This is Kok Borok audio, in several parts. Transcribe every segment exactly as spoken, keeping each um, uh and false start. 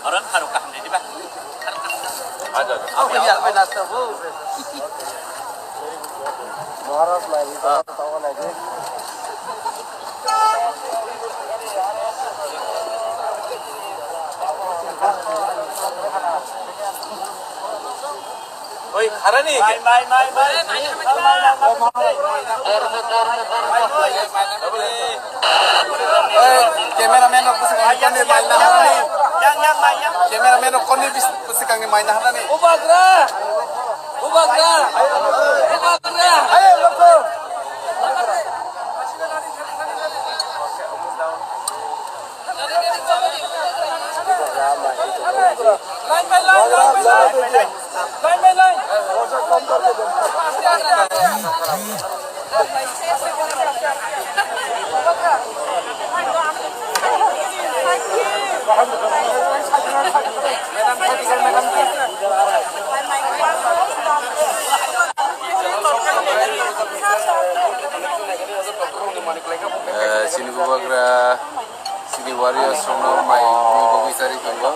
Aron haru kaham di ba. Aja, aja. Aku ya, apa nasta bu? Maharaj lagi, tahu lagi. Oi, kharani. Mai, mai, mai, mai. Oi, cameraman rok bwswk ang konni mai naharani. Yang, yang, mai, yang. Cameraman rok konni bis-, bwswk ang mai naharani. Bubagra. Bubagra. Bubagra. Ayo, loko. Eh, chini bubagra, chini warriors rokno mai mui bagwi charwi tongo.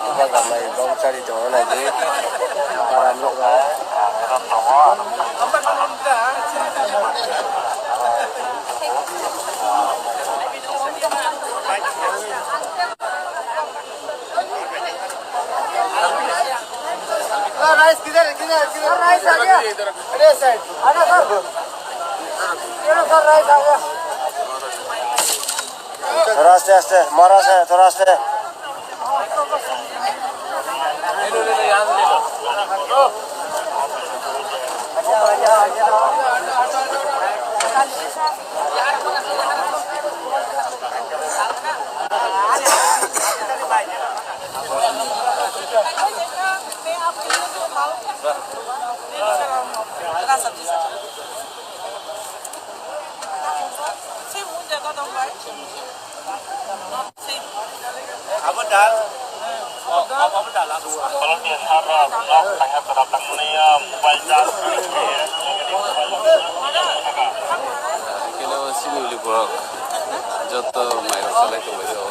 Bubagra mai bong charwi tongo, naidi. Para nukgo. Rice किधर है, किधर है, किधर? राइस आ गया। अरे साइड। आना सर। ये लो sir, rice आ गया। थोड़ा आस्ते आस्ते, मारा से थोड़ा आस्ते। Abo dal. Abo dal. Kelo sini uli borok joto mairok salai tonglaio.